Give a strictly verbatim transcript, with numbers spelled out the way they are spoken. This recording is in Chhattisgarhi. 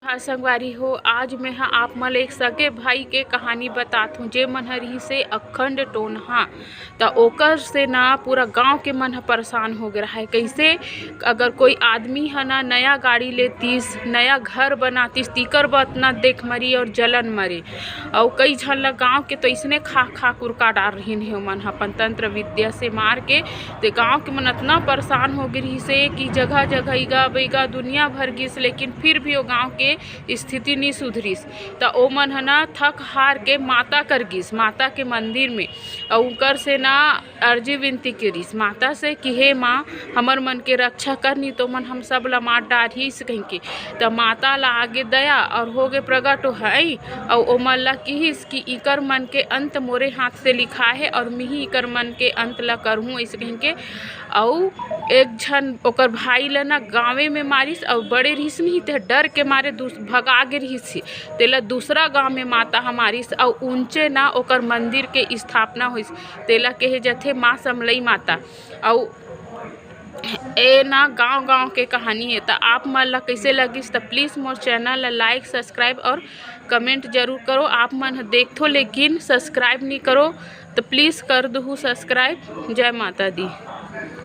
हाँ संगवारी हो, आज मैं ह आप मन ल एक सगे भाई के कहानी बतात हूँ, जे मन ह रिहिस हे अखंड टोनहा। त ओकर से ना पूरा गांव के मन ह परेशान हो गे रहा है। कैसे? अगर कोई आदमी ह ना नया गाड़ी लेतिस, नया घर बनातिस, तीकर बर अतना देख मरी और जलन मरे। और कई झन ला गांव के तो इसने खा खा कुरका डार रहिन हे ओमन ह अपन तंत्र विद्या से मार के। ते गांव के मन अतना परेशान हो गे रहिस हे कि जगह जगह इगा बइगा दुनिया भर गिस, लेकिन फिर भी वो गांव के स्थिति नहीं सुधरिस। त ओमन ह ना थक हार के माता कर गिस, माता के मंदिर में, अउ उकर से ना अर्जी विनती करिस माता से कि हे माँ, हमर मन के रक्षा कर, नी तो मन हम सब ला मार डारही, अइसे कहिके। त माता ला आगे दया और होगे प्रगट ओ हई, अउ ओमन ला किहिस कि इकर मन के अंत मोरे हाथ से लिखा है और मिही इकर मन के अंत ला करहूँ, अइसे कहिके। अउ एक झन ओकर भाई ला ना गाँवे में मारिस, अउ बड़े रिहिस नहीं ते डर के मारे दूस-, भगा गे रिहिस हे। तेला दूसरा गांव में माता ह मारिस, अउ उंचे ना ओकर मंदिर के स्थापना होइस। तेला कहे जथे माँ समलई माता। अउ ए ना गांव गांव के कहानी है। त आप मन ला कैसे लगिस? त प्लीज मोर चैनल ला लाइक, सब्सक्राइब और कमेंट जरूर करो। आप मन ह देखथो लेकिन सब्सक्राइब नहीं करो, त प्लीज कर दुहू सब्सक्राइब। जय माता दी।